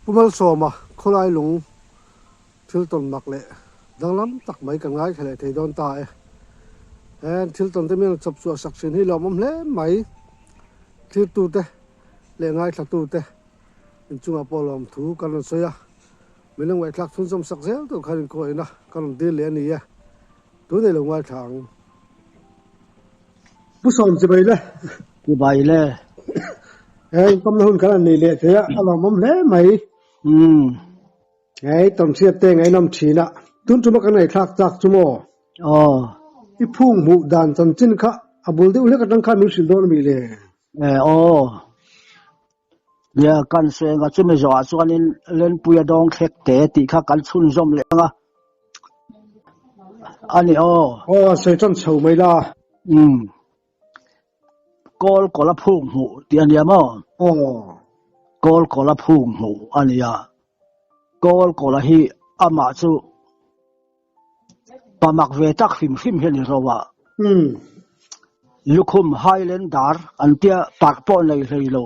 Pu Malsawma khawlai lung thil tawn mak leh danglam tak mai kan ngaithla leh thei dawn ta e. Heng thil tawn te mian chawp chhuah sak thin hi lawmawm hle mai. Thirtute leh ngaithlatute inchungah pawh lawmthu kan rawn sawi a. Min lo ngaihthlak chhunzawm sak zel tur khan inkhawihna ka rawn dil leh a ni e. Tunei lo ngaithla ang. Pu Sawm chibai le. Chibai le. Hei inpawmna hun kan han nei leh thei a, a lawmawm hle mai. Umm. Hei tawnhriat te ngaihnawm thin a, tun tuma kan ngaihthlak chak chu maw? Aw. I phung hmuh dan chanchin kha a bul deuh hlek atang khan min hrilh dawn a mi le? E aw. Nia, kan sawi anga chumi zawhah chuanin Lenpuia dawng thlek te tih kha kan chhunzawm leh ang a. A ni aw. Aw, sawi tan chho mai la. Umm. Kawl kawla phuk hmuh tih a nia maw? Aw. Kawl kawla phuk hmuh a nia. Kawl kawla hi amah chu Pa mak ve tak hrim hrim hian i ro a. Lukhum Highlander an tia parh pawh nei hlei lo.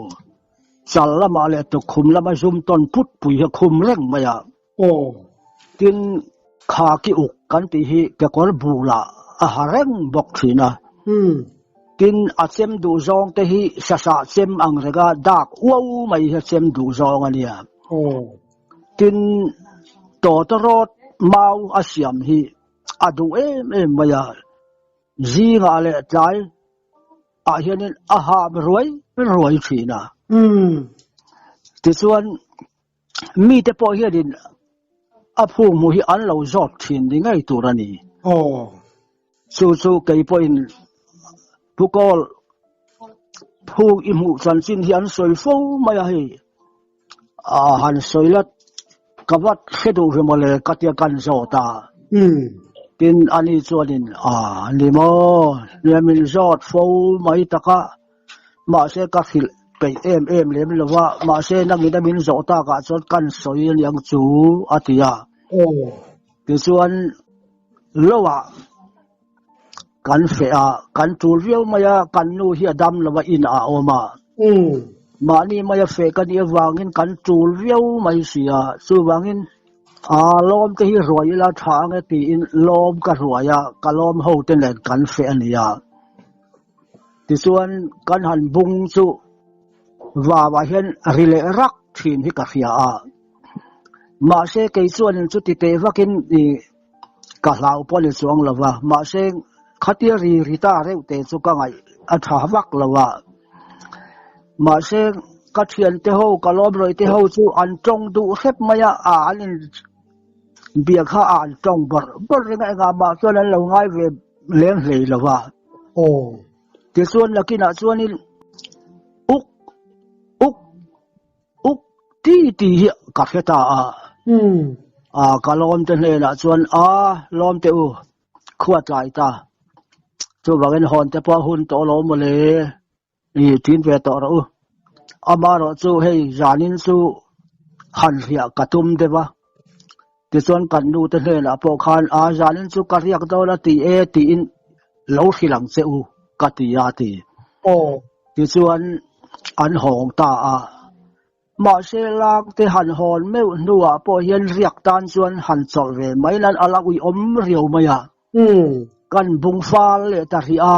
Chal lamah leh tukkhum lama zum tawn put pui hi a khum reng mai a. Tin, kha ki uk kan tih hi kekawr bulah a ha reng bawk thin a. Tin, a chem duh zawng te hi sasah chem ang renga dak uau mai hi a chem duh zawng a nia. Tin, tawtawrawt mau a siam hi a duh em em mai a, zingah leh tlai ah hianin a ham ruai ruai thin a. Tichuan, mite pawh hianin a phung hmuh hi an lo zawt thin ni ngei tur a ni. Chu chu kei pawhin Pu Kawl phung i hmuh chanchin hi an sawi fo mai a hei. A han sawi la ka va hre duh ve mawle ka tia kan zawt a. Tin ani chuanin a ni maw nia min zawt fo mai tak a mahse ka hrilh peih em em lem lo va mahse nangin a min zawh takah chuan kan sawi aniang chu a ti a. Tichuan Loah kan feh a, kan tul viau mai a, kan nu hi a dam lo a, in ah a awm a. Mahni maia feh ka nih avangin kan tul viau mai si a, chuvangin aa lawm te hi ruai ila tha ang e tiin lawm ka ruai a, ka lawm ho te nen kan feh a ni a. Tichuan kan han bung chu vauah hian ri leh rak thin hi ka hria a. Mahse kei chuanin chuti teh vakin i ka hlau pawh ni chuang lo va, mahse khatia ri ri ta reuh te chu ka ngaih a tha vak lo a. Mahse ka thian te ho, ka lawm rawih te ho chu an tawng duh hrep mai a, a an in bia kha a an tawng bawrh bawrh reng a, engah mah chuan an lo ngai ve leng hlei lo va. Tichuan nakinah chuanin uk uk Uk ti ti hi ka hre ta a. A ka lawmte hnenah chuan a lawmte u khua tlai ta. Chuvangin hawnte pawh hun tawh lo mawle i ṭin ve tawh rawh u. Amaherawh chu hei zanin chu han riah ka tum deuh a. Tichuan kan nute hnenah pawh khan a zanin chu ka riak dawn a ti e tiin lo hrilh ang che u ka ti a ti. Tichuan an hawng ta a. Mahse langte han hawn meuh hnuah pawh hian riak tan chuan han chawlh ve mai nan a la uiawm riau mai a. Kan bung fal leh ta rih a.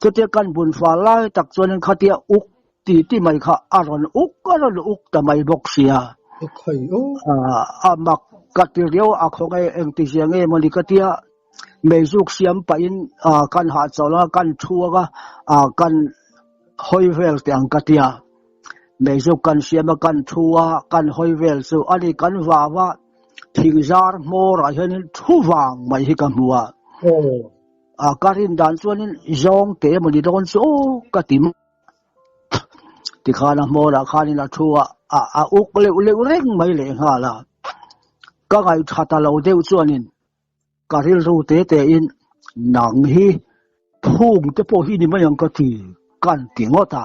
Chutia kan bun fal lai tak chuanin khatia uk ti ti mai kha a rawn uk a rawn uk ta mai bawk sia. A mak ka ti riau a khawnge engtizia nge mawni ka tia. Meizuk siam pahin kan hahchawlh a, kan thuak a, kan hawi vel teh ang ka tia. Meizuk kan siam a, kan thu a, kan hawi vel chu a ni. Kan vau a, thingzar hmawrah hianin thu vang mai hi ka hmu a. Ka rin dan chuanin zawng teh emaw ni dawn chu aw ka ti mai. Tikhan a hmawrah khanin a thu a, a uk leuh leuh reng mai lehnghal a. Ka ngaihṭha ta lo deuh chuanin Ka rilru te te in nang hi phung te pawh hi ni mai ang ka ti kan ti ngawt a.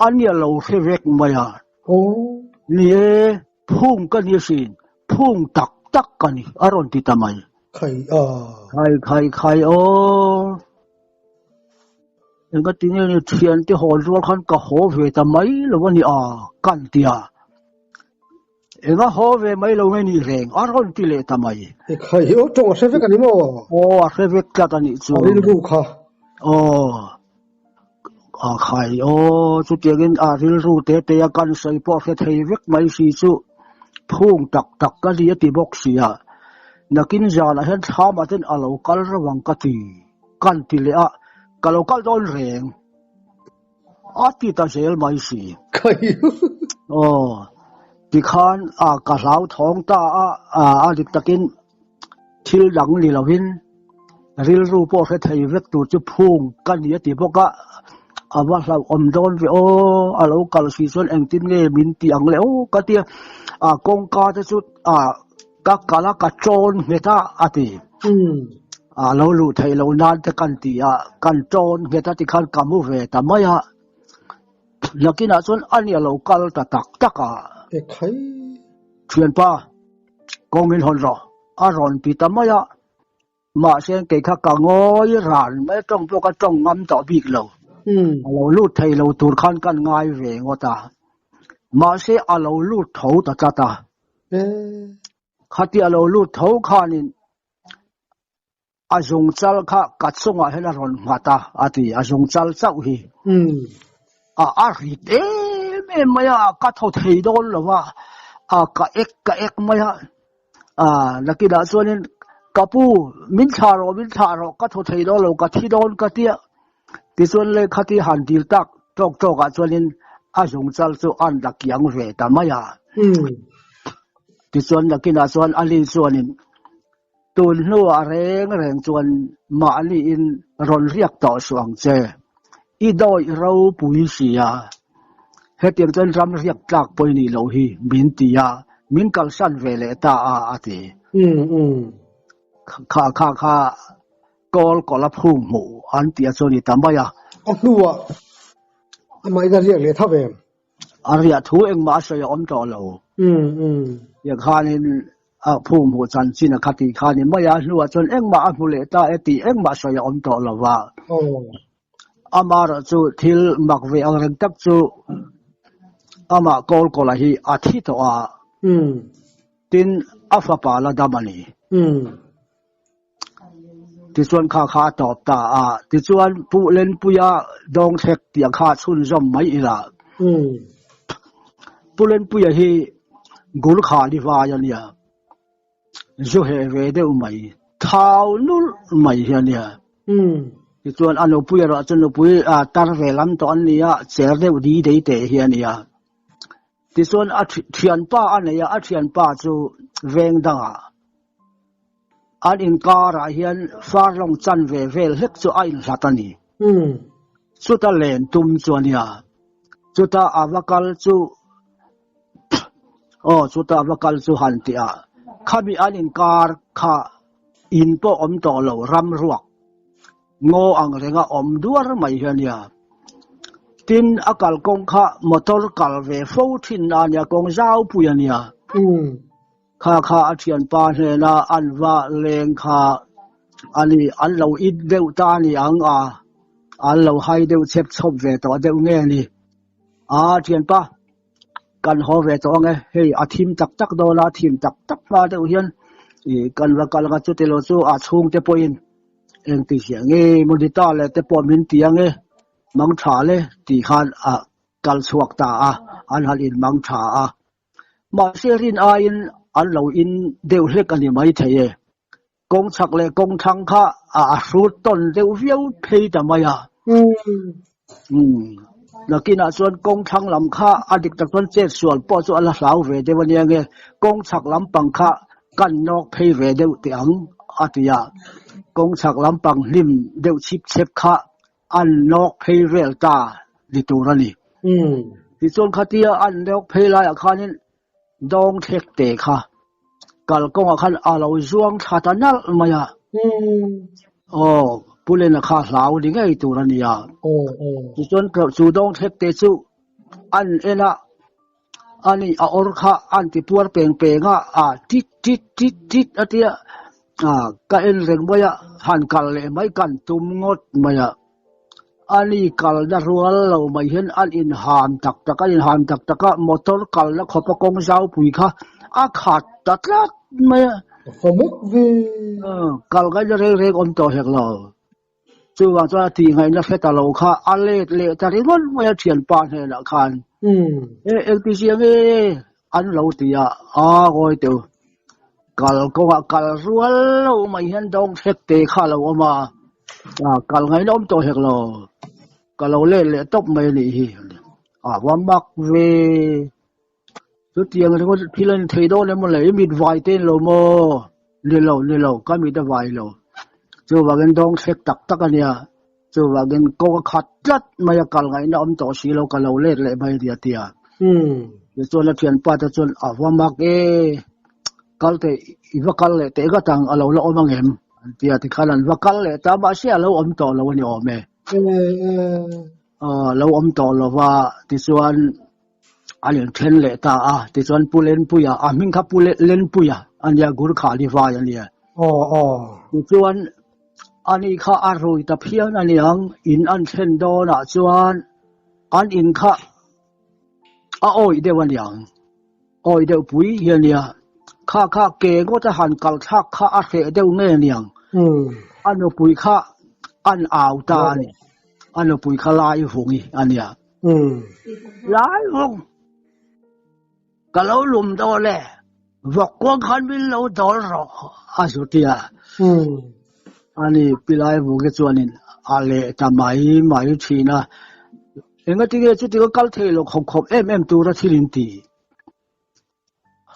A nia lo hre vek mai a. Ni e, phung ka ni asin, phung tak tak ka ni a rawn ti ta mai. Khai a. Khai khai khai aw. Engati nge ni thiante hawn rual khan ka haw ve ta mai lo a ni a kan ti a. Enga haw ve mai lo nge ni reng a rawn ti leh ta mai. I khai hi aw tawng a hre vek a ni maw? Aw a hre vek tlat a nih chu. A rilru kha. Aw a khai aw chutiangin a rilru te te a kan sawi pawh a hre thei vek mai si chu phung tak tak ka ni a ti bawk si a. Nakin zanah hian thlamah ten a lo kal reuh ang ka ti kan ti leh a, ka lo kal dawn reng. A ti ta zel mai si. Aw, tikhan a ka hlauthawng ta a, a dik takin thil dang ni lovin rilru pawh hre thei vek tur chu phung ka ni a ti bawk a, a va hlauhawm dawn ve aw, a lo kal si chuan engtin nge min ti ang le aw ka ti a, a kawngka te chu a ka kal a ka tawn nghet a a ti. A lo luh theih loh nan te kan ti a, kan tawn nghet a tikhan ka mu ve ta mai a. Nakinah chuan a ni a lo kal ta tak tak a. Thianpa, kawng in hawn rawh, a rawn ti ta mai a. Mahse kei kha ka ngawi ran mai a, tawng pawh ka tawng ngam tawh bik lo. A lo lut thei lo tur khan kan ngai ve ngawt a. Mahse a lo lut tho ta tlat a. Khati a lo lut tho khanin a zung chal kha ka chungah hian a rawn nghat a, a ti. A zung chal chauh hi a a rit em em mai a, ka thaw thei dawn lo va, a ka ek ka ek mai a. A nakinah chuanin ka pu min thlah rawh min thlah rawh ka thaw thei dawn lo ka thi dawn ka tia tichuan le khati han dil tak tawk tawkah chuanin a zung chal chu an la kiang ve ta mai a. Tichuan nakinah chuan Ali chuanin tun hnuah reng reng chuan mahniin rawn riak tawh suh ang che i dawih ropui sia hetiang chuan ram riak tlak pawh i nih loh hi min ti a, min kalsan ve leh ta a a ti. Kha kha kha kawl kawla phung hmuh an tih a chu a ni ta mai a. A hnuah amah in a riak leh tha ve. A riah thu engmah a sawi a awm tawh lo. Tiang khanin a phung hmuh chanchin a kha tih kha a ni mai a, a hnuah chuan engmah a hmu leh ta e tih engmah sawi a awm tawh lo va. Amaherawh chu thil mak ve ang reng tak chu amah Kawlkawla hi a thi tawh a, tin a fapa la dam a ni. Tichuan kha kha a tawp ta a, tichuan Pu Lenpuia dawngthlek tih kha chhunzawm mai ila. Pu Lenpuia hi Gurkha ni vai a nia, zu heh ve deuh mai, thau nulh mai hi a nia. Tichuan a nupui erawh chu nupui tar ve lam tawh an nia, cher deuh di dei teh hi a nia. Tichuan a thianpa a nei a, a thianpa chu veng dangah an inkarah hian farlawng chan ve vel hlek chu a inhlat a ni. Chuta len tum chu a nia. Chuta a va kal chu aw chuta a va kal chu han tih a, khami an inkar kha in pawh awm tawh lo ram ruak Ngaw ang renga awm duar mai hi a nia. Tin, a kalkawng kha motor kal ve fo thin a nia, kawng zau pui a nia. Kha kha a thianpa hnena an va leng kha a ni, an lo it deuh ta a ni ang a, an lo hai deuh chep chhawp ve tawh deuh nge ni. A thianpa, kan haw ve tawh ang e, hei a thim tak tak dawn a, thim tak tak hma deuh hian kan va kal ang a, chutilo chu a chhungte pawhin Engti ziah nge Mudita leh te pawh min ti ang e, mang tha le tih khan a kal chhuak ta a, an han in mang tha a. Mahse rin aiin an lo in deuh hlek a ni mai thei e. Kawng chhak leh kawng thlang kha a hrut tawn deuh viau phei ta mai a. Umm. Nakinah chuan kawng thlang lam kha a dik tak chuan chet sual pawh chu a la hlau ve deuh a nia nge, kawng chhak lampang kha kan nawk phei ve deuh teh ang a ti a, kawng chhak lampang hlim deuh chhip chhep kha an nawk phei vel ta ni tur a ni. Tichuan khatia an nawk phei laiah khanin dawng thlek te kha kalkawngah khan a lo zuang thla ta nalh mai a. Aw, Pu Lena kha hlau ni ngei tur a nia. Tichuan chu dawng thlek te chu an en a, ani a awr kha an ti puar peng peng a, a tit tit tit tit a tia, a ka en reng mai a, han kal leh mai kan tum ngawt mai a. Ani kalna rual lo mai hian an inham tak tak a, inham tak tak a, motor kalna khawpa kawng zaupui kha a khat ta tlat mai a. A fa mak ve. Kal ngaihna reng reng awm tawh hek lo. Chuvang chuan a tih ngaihna hre ta lo kha a let leh ta ringawt mai a thianpa hnenah khan. E engti zia nge an lo ti a, a ngawi teuh. Kal kawngah kal rual lo mai hian dawng hrek te kha a lo awm a, kal ngaihna awm tawh hek lo. Ka lo let leh tawp mai a nih hi. A va mak ve. Chutiang ringawt thil a ni thei dawn em mawle, i mit vai te ni lo maw? Ni lo, ni lo, ka mit a vai lo. Chuvangin dawng thlek tak tak a nia, chuvangin kawng a khat tlat mai a, kal ngaihna awm tawh si lo, ka lo let leh mai a nia tia. Tichuan a thianpa te chuan a va mak e, kal teh, i va kal leh teh ngat ang, a lo la awm ang em? An ti a, tikhan an va kal leh ta, mahse a lo awm tawh lo a ni awm e. Lo awm tawh lo va, tichuan a in then leh ta a, tichuan Pu Lenpuia, a hming kha Pu Lenpuia a nia, Gurkha ni vai a nia. Aw aw. Tichuan ani kha a rui ta phian a niang, in an thlen dawnah chuan an in kha a awih deuh a niang, awih deuh pui hi a nia, kha kha ke ngawt a han kal thlak kha a hreh deuh nge a niang, a nupui kha an au ta a ni, a nupui kha lai vungi a nia. Lai vung ka lo lum dawn e, vawk kuang khan min lo dawl rawh a zu ti a. Ani pilai vung hi chuanin a leh ta mai mai thin a. Engatinge chuti ka kal thei lo khawp khawp em em tura thil in ti.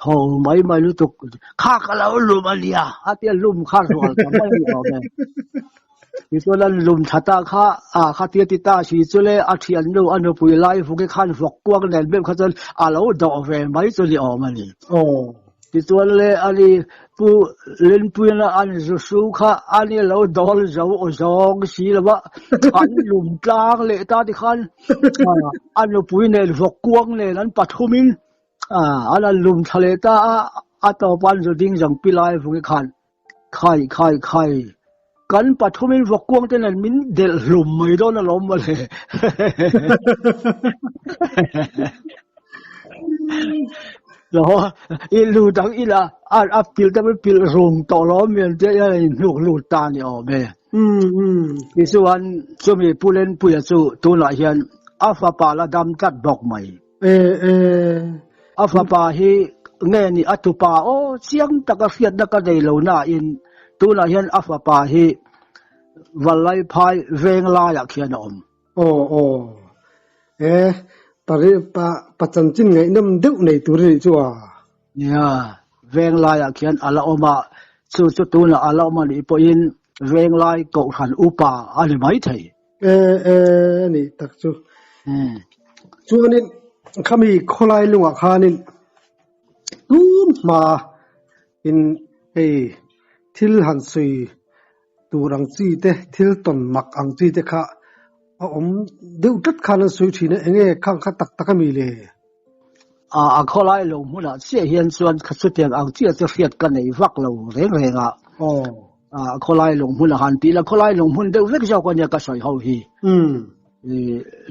Ho mai mai lutuk kha ka lo lum a nia a tia lum kha rual ta mai ni awm e. Tichuan an lum tha ta kha a kha tia ti ta si chu le a thian nu a nupui lai vungi khan vawk kuang nen meuh kha chuan a lo dawh ve mai chu ni awm a ni. Tichuan le ani Pu Lenpuiana an zu su kha ani lo dawl zo aw zawng si lo va, an lum tlang leh ta tikhan a nupui nen vawk kuang nen an pathumin an han lum thla leh ta a, a tawp an zu ding zawng pi lai vungi khan khai khai khai kan pathumin vawk kuang te nen min delh hlum mai dawn alawm mawle. Lo i lu dang ila a a pil te pil rung tawh lo mian te a in hnuk lut ta ni awm e. Tichuan chumi Pu Lenpuia chu tunah hian a fapa la dam tlat bawk mai. E e. A fapa hi nge ni a tupa aw chiang taka hriatna ka nei lo nain tunah hian a fapa hi Vallaiphai veng laiah khian a awm. Aw aw. E pari pa pa chanchin ngaihnawm deuh nei tur a nih chu a. Nia, veng laiah khian a la awm a, chu chu tunah a la awm a nih pawhin veng lai kohhran upa a ni maithei. E e a nih tak chu. Chuanin khami khawlai lungah khanin tun hma in hei thil han sawi tur ang chi te thil tawn mak ang chi te kha a awm deuh tlat khan an sawi thin a, enge khang kha tak tak a mi le? A a khawlai lo hmunah chiah hian chuan chutiang ang chiah chu hriat ka nei vak lo reng reng a. A khawlai lung hmun a han tih la, khawlai lung hmun deuh vek zawk a nia ka sawi ho hi.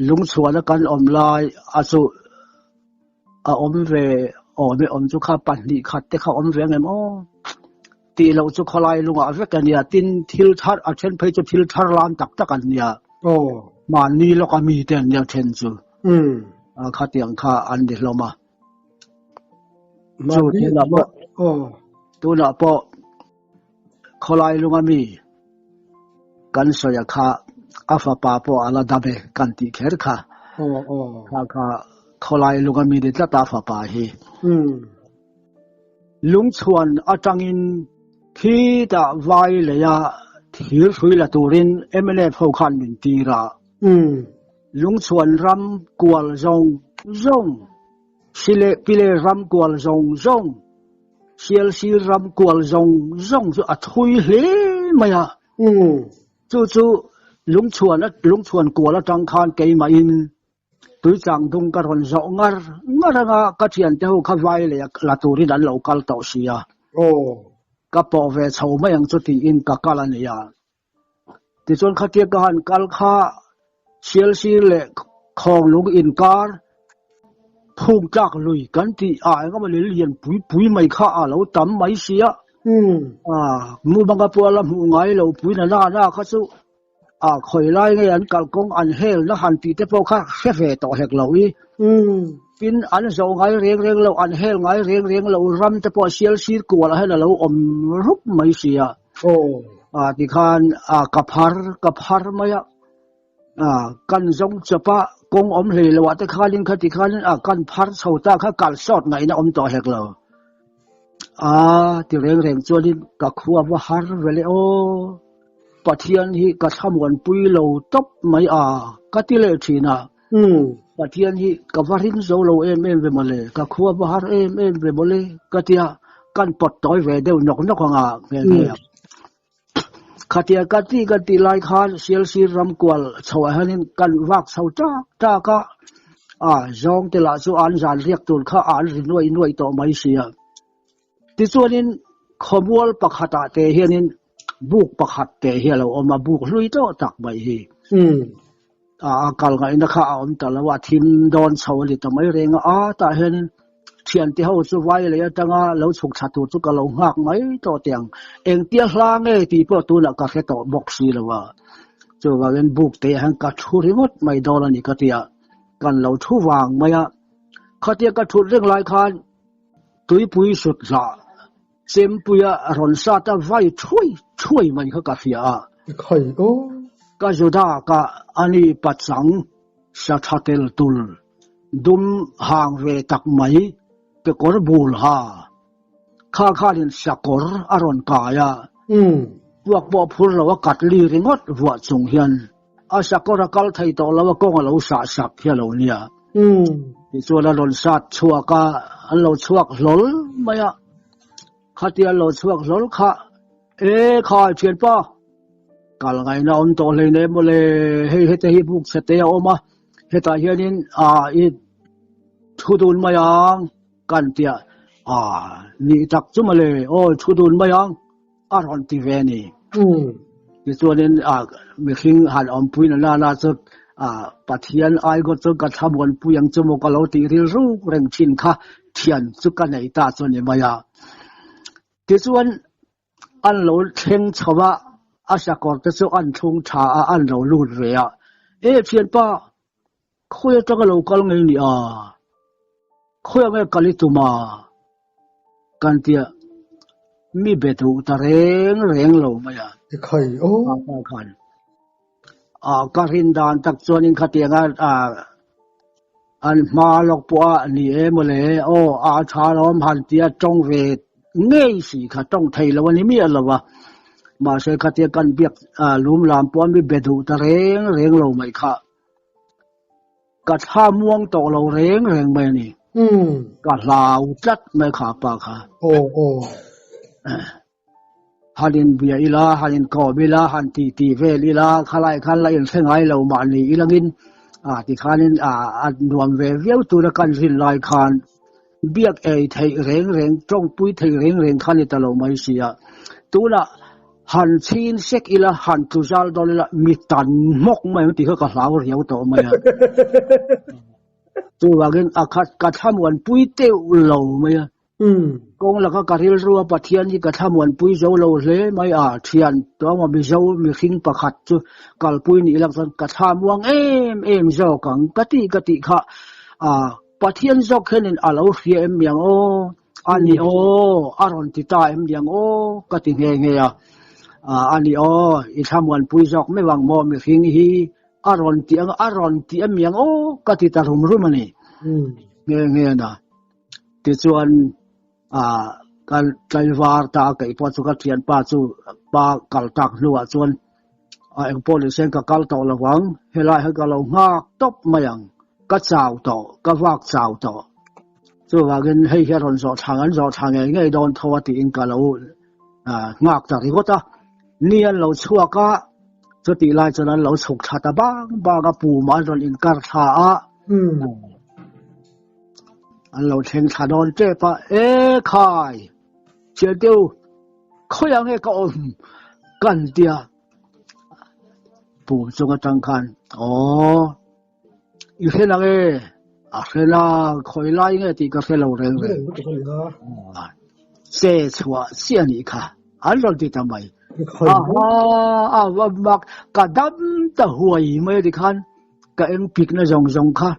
Lungchhuana kan awm lai a chu a awm ve awm e awm chu kha pahnih khat te kha awm ve ang em aw tih loh chu khawlai lungah vek a nia tin thil thar a then phei chu thil thar lam tak tak an nia mahni lawka mi te an nia then chu khatiang kha an ni hlawm a chu tunah pawh tunah pawh khawlai lunga mi kan sawi a kha a fapa pawh a la dam e kan tih kher kha kha kha khawlai lunga mi ni tlat a fapa hi lungchhuan atangin khitah vai leia thir hrui la turin MNF ho khan min tir a lungchhuan ram kual zawng zawng sile pile ram kual zawng zawng Sialsir ram kual zawng zawng chu a thui hle mai a. Chu chu lungchhuan lungchhuan kual atang khan keimahin tuichang dung ka rawn zawh ngar ngar anga ka thiante ho kha vai leh la turin an lo kal tawh si a. Ka pawh ve chho mai ang chu tiin ka kal a ni a. Tichuan khatia ka han kal kha Sialsir leh Khawnglung inkar phung tlak lui kan tih ah eng emaw lilian pui pui mai kha a lo tam mai sia. Mumanga pawh a la hmuh ngai lo pui na na na kha chu a khawi lai nge an kalkawng an hel na han tih te pawh kha hre ve tawh hek lo i. Tin, an zawh ngai reng reng lo, an hel ngai reng reng lo, ram te pawh Sialsir kual ah hian a lo awm rup mai sia. Tikhan ka phar ka phar mai a. Kan zawng chawp a, kawng awm hlei lo ah te khanin kha ti khanin a kan phar chho ta kha kal sawt ngaihna awm tawh hek lo. A ti reng reng chuanin ka khua va har ve le aw, Pathian hi ka thlamuanpui lo tawp mai a ka ti leh thin a. Pathian hi ka va ring zo lo em em ve mawle, ka khua va har em em ve mawle ka tia kan pawt tawi ve deuh nawk nawk anga nghe nghe a. Khatia ka ti ka tih lai khan Sialsir ram kual chhoah hianin kan vak chho tak tak a, a zawng te lah chu an zan riak tur kha an ri nuaih nuaih tawh mai si a. Tichuanin khawmual pakhatah te hianin buk pakhat te hi a lo awm a, buk hlui tawh tak mai hi. A kal ngaihna kha a awm ta lo a, thim dawn chho a ni ta mai reng a, a tah hianin thiante ho chu vai lei atanga lo chhuk thla tur chu ka lo nghak mai tawh teh ang, engtia hla nge tih pawh tunah ka hre tawh bawk si lo a, chuvangin buk te ah hian ka thu ringawt mai dawn a ni ka ti a, kan lo thu vang mai a, khatia ka thut reng lai khan tuipui sut hlah Chempuia rawn sat a vai thuai thuai mai kha ka hria a. Khai aw. Ka Juda ka ani pachang sa tha tel tul dum hang ve tak mai kekawr bul ha kha khanin sakawr a rawn kai a. Puak pawh phur lo a kat li ringawt vuah chung hian a sakawr a kal thei tawh lo a kawng a lo sah sak hi a lo nia. Tichuan a rawn sat chhuak a, an lo chhuak hlawl mai a. Khatia an lo chhuak hlawl kha, E khai thianpa, kal ngaihna awm tawh hlein em mawle, hei hete hi buk chhe te a awm a, hetah hianin i thu dun mai ang kan tia, a nih tak chu mawle, aw thu dun mai ang. A rawn ti ve a ni. Tichuanin mihring han awmpui na nana chu Pathian aiawt chu ka thlamuanpui ang chu maw ka lo tih rilru reng thin kha thian chu ka nei ta chu a ni mai a. Tichuan an lo thleng chho a, a sakawr te chu an thlung tha a, an lo lut ve a. E thianpa, khawi atanga lo kal ngei ni a? Khawi ang e kal i tum a? Kan tia mi be duh ta reng reng lo mai a. Khai aw. Pa khan a ka rin dan tak chuanin khatianga a an hma lawk pawh a ni e mawle aw a tha lawm han tia tawng ve ngei si kha tawng thei lo a ni miah lo a. Mahse khatia kan biak lum lam pawh a mi be duh ta reng reng lo mai kha. Ka thla muang tawh lo reng reng mai a ni. Ka hlau tlat mai kha pa kha. Aw aw. Han in bia ila, han in kawm ila, han ti ti vel ila, khalai khan la in hre ngai lo mahni ilangin a ti khanin a a nuam ve viau tura kan rin lai khan biak ei theih reng reng, tawngpui theih reng reng kha ni ta lo mai sia. Tunah Han chhin sek ila, han tlu zal dawn ila, mi tan hmawk mai ang tih kha ka hlau riau tawh mai a. Chuvangin a khat ka thlamuanpui teuh lo mai a. Kawng laka ka rilru a Pathian hi ka thlamuanpui zo lo hle mai a, thian tuama Mizo mihring pakhat chu kalpui nih lak chuan ka thlamuang em em zawk ang ka tih ka tih kha a Pathian zawk hianin a lo hria em miang aw. A ni aw, a rawn ti ta em liang aw, ka ti nghe nghe a. A ni aw, i thlamuanpui zawk mai vang maw mihring hi a rawn ti ang, a rawn ti em liang aw, ka ti ta rum rum a ni. Nghe nghe na. Tichuan, ka tlaivar ta a keih pawh chu ka thianpa chu pa kal tak hnuah chuan engpawh ni sen ka kal tawh lo vang, helai hi ka lo nghak tawp mai ang, ka chau tawh, ka vak chau tawh. Chuvangin hei hi a rawn zawh thla an zawh thla ngei ngei dawn tho a tiin ka lo nghak ta ringawt a. Ni an lo chhuak a, chutih lai chuan an lo chhuk thla ta bang bang a, pum an rawn inkar thla a. An lo thleng thla dawn tep a, E khai! Thiante u, khawiah nge ka awm? Kan tia pum chung atang khan. Aw, i hre lang e, a hre la, khawi lai nge tih ka hre lo reng reng. Che chhuah chiah a nih kha, an rawn ti ta mai. Aha, a va mak, ka dam ta huai mai a ti khan, ka eng pikna zawng zawng kha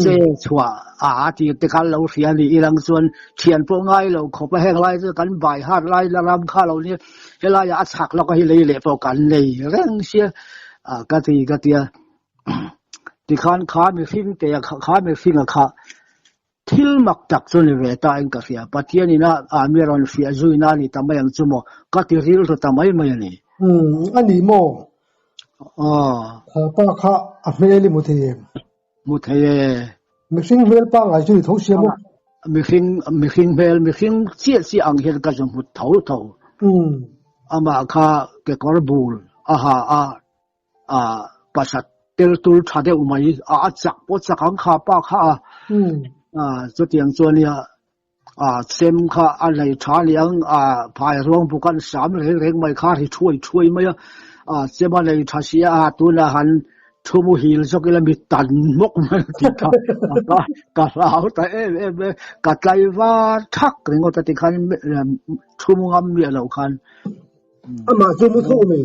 che chhuah a ti te khan lo hria a ni. I lang chuan thian pawh ngai lo khawp a, heng lai chu kan bai hat lai la ram kha lo nia, helaiah a chhak lawk a hi lei leh pawh kan nei reng sia a ka ti ka tia. Tikhan kha mihring te a kha mihring a kha thil mak tak chu ni ve ta in ka hria. Pathian in a a mi rawn hriah zui na a ni ta mai ang chu maw ka ti rilru ta mai mai a ni. Umm a ni maw? Aw. Kha pa kha a hmel i hmu thei em? Hmu thei e. Mihring hmel pangngai chu ni tho sia maw? Mihring mihring hmel mihring chiah chiah ang hian ka zu hmu tho tho. Umm. Amah kha kekawr bul a ha a a pasat tel tul tha deuh mai a a chak pawh chak ang kha pa kha a. Umm. A chutiang chuan nia a chem kha a nei tha ni ang a phai ruang buk an sam reng reng mai kha ri thuai thuai mai a a chem a nei tha sia a tunah han thu muhil zawk ila mi tan hmawk mai a tih kha ka ka hlau ta em em e ka tlaivar thak ringawt a tikhan thu mu ngam miah loh khan. Amah chu mu tho mai.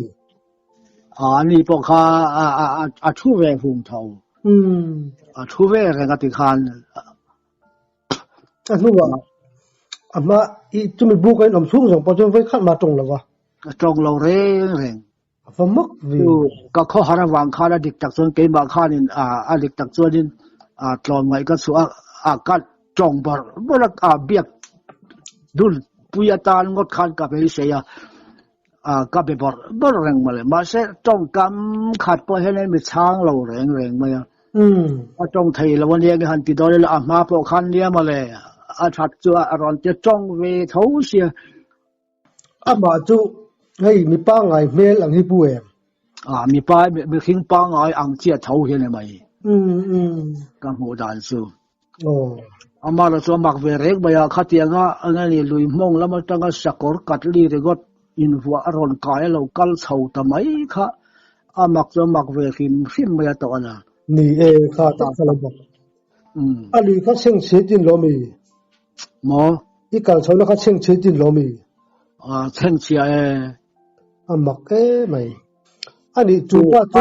A ni pawh kha a a a thu ve hung tho. A thu ve reng a tikhan. A hnuah a hma i chumi buk a inawm chhung zawng pawh chuan vawi khat mah a tawng lo va. A tawng lo reng reng. A va mak ve. Chu ka khawhar avang khan a dik tak chuan keimah khanin a dik tak chuanin tlawmngaih ka chhuah a, ka tawng bawrh bawrh a, biak dul pui atan ngawt khan ka beisei a, ka be bawrh bawrh reng mawle. Mahse tawngkam khat pawh hian mi chhang lo reng reng mai a. A tawng thei lo ania nge han ti dawn ila a hma pawh khan nia mawle a that chu a rawn ti tawng ve tho sia. Amah chu hei mi pangngai hmel ang hi pu em? A mipa mihring pangngai ang chiah tho hian e mai. Ka hmuh dan chu. Aw. Amah erawh chu a mak ve reng mai a, khatianga eng nge lui hmawng lam atanga sakawr kat li ringawt invuah a rawn kai a lo kal chho ta mai kha a mak chu a mak ve hrim hrim mai a tawh a na. Ni e, kha tak kha lo mak. A lui kha chhengchhe tin lo mi? Maw? I kal chho na kha chhengchhe tin lo mi? A chhengchhia e. A mak e mai. A nih chu pa chu.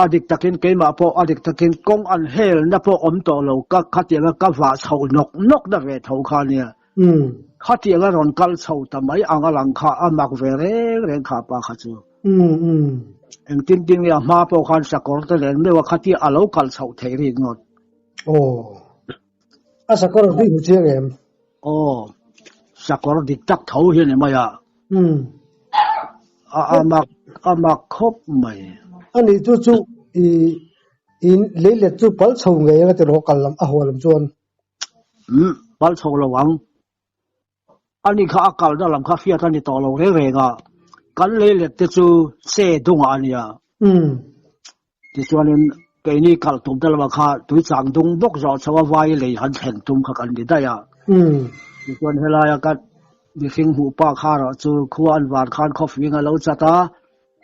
A dik takin keimah pawh a dik takin kawng an hel na pawh awm tawh lo ka khatianga ka vah chho nawk nawk na ve tho kha nia. Khatianga rawn kal chho ta mai ang a lang kha a mak ve reng reng kha pa kha chu. Engtin tin nge a hma pawh khan sakawr te nen meuh a khatia a lo kal chhoh theih rik ngawt. Aw. A sakawr ang tih hmu chiang em? Aw. Sakawr dik tak tho hi a ni mai a. A a mak a mak khawp mai. A nih chu chu i in leilet chu pal chho ngei anga tiraw kal lam a haw lam chuan. Umm pal chho lo ang. Ani kha a kalna lam kha hriat a ni tawh lo reng reng a, kan leilet te chu che dungah a nia. Tichuanin keini kal tum te lamah kha tui chang dung bawk zawh chho a vai lei han thlen tum kha kan ni daih a. Tichuan helaia ka mihring hmuh pa kha erawh chu khua an van khan khawfing a lo chat a,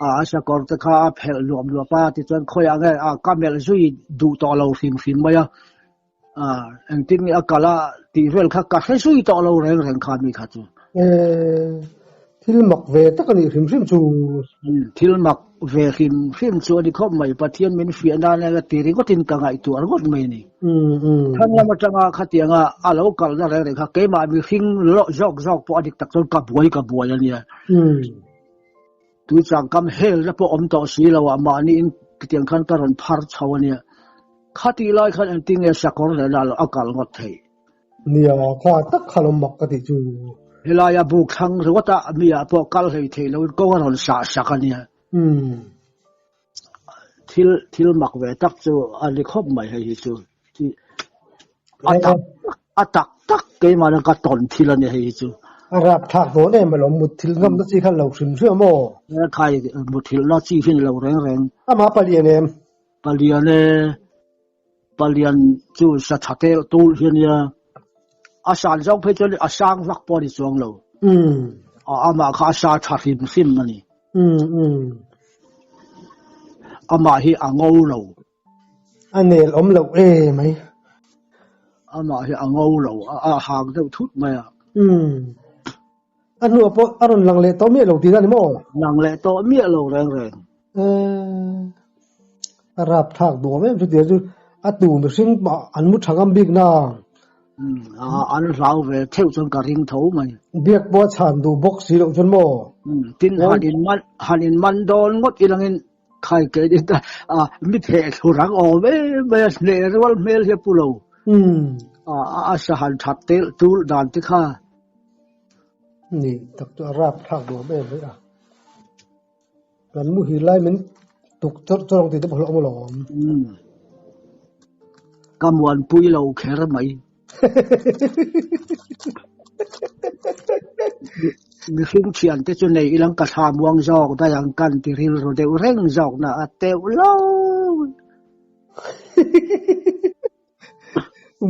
a sakawr te kha a phelh luap luap a, tichuan khawiah nge a ka melh zui duh tawh lo hrim hrim mai a. A, engtin nge a kal a tih vel kha ka hre zui tawh lo reng reng kha mi kha chu. E, thil mak ve tak a nih hrim hrim chu. Thil mak ve hrim hrim chu a ni khawp mai, Pathian min fiah nan anga ti ringawtin ka ngaihtuah ringawt mai a ni. Thlang lam atanga khatianga a lo kalna reng reng kha keimah mihring zawk zawk pawh a dik tak chuan ka buai ka buai a nia. Tuichang kam helna pawh awm tawh si lo a, mahniin khitiang khan ka rawn phar chho a nia. Khatih lai khan engtin nge sakawr lehna lo a kal ngawt theih? Nia, kha tak kha lo mak ka tih chu. Helaia buk thlang ringawta mi ah pawh kal hlei thei loin kawng a rawn sah sak a nia. Thil thil mak ve tak chu a ni khawp mai hei hi chu. A tak a tak tak keimahna ka tawn thil a ni hei hi chu. A rap thlak dawn em alawm mutthilh ngamna chi khan lo hrim hrim a maw? Khai mutthilhna chi hi ni lo reng reng. Amah palian em? Palian e, palian chu sa tha tel tul hi a nia. A san zawng phei chuan a sang vak pawh a ni chuang lo. Amah kha a sa tha hrim hrim a ni. Amah hi a ngo lo. A nel awm loh e mai. Amah hi a ngo lo, a hang deuh thut mai a. Umm. A hnuah pawh a rawn lang leh tawh miah lo tihna a ni maw? Lang leh tawh miah lo reng reng. Eee. A rapthlak duam em chutia chu a tu mihring mah an mu tha ngam bik na. Umm an hlau ve theuh chuan ka ring tho mai. Biak pawh a chhan duh bawk si loh chuan maw? Umm tin han in man han in man dawn ngawt ilangin khai ke ni ta a mi theh thlu rang awm em mai a hneh rual hmel hi a pu lo. Umm. A a sa han that tel tul dan te kha. Ni tak chu a rapthlak duam em mai a. Kan muhil lai min tuk chawrh chawrh ang tih te pawh hlauhawm alawm. Umm. Ka muanpui lo kher mai. Mihring thian te chu nei ilang ka thla muang zawk daih ang kan ti rilru deuh reng zawk na a teuh lo.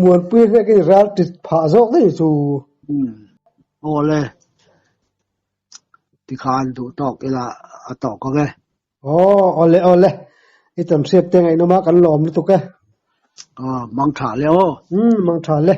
Muanpui hlek i ral tit phah zawk daih chu. Umm. Awle. Tikhan duh tawk ila a tawk ang e. Aw, awle awle. I tam hriat te ngaihnawm a kan lawm lutuk e. Aw, mang tha le aw. Umm, mang tha le.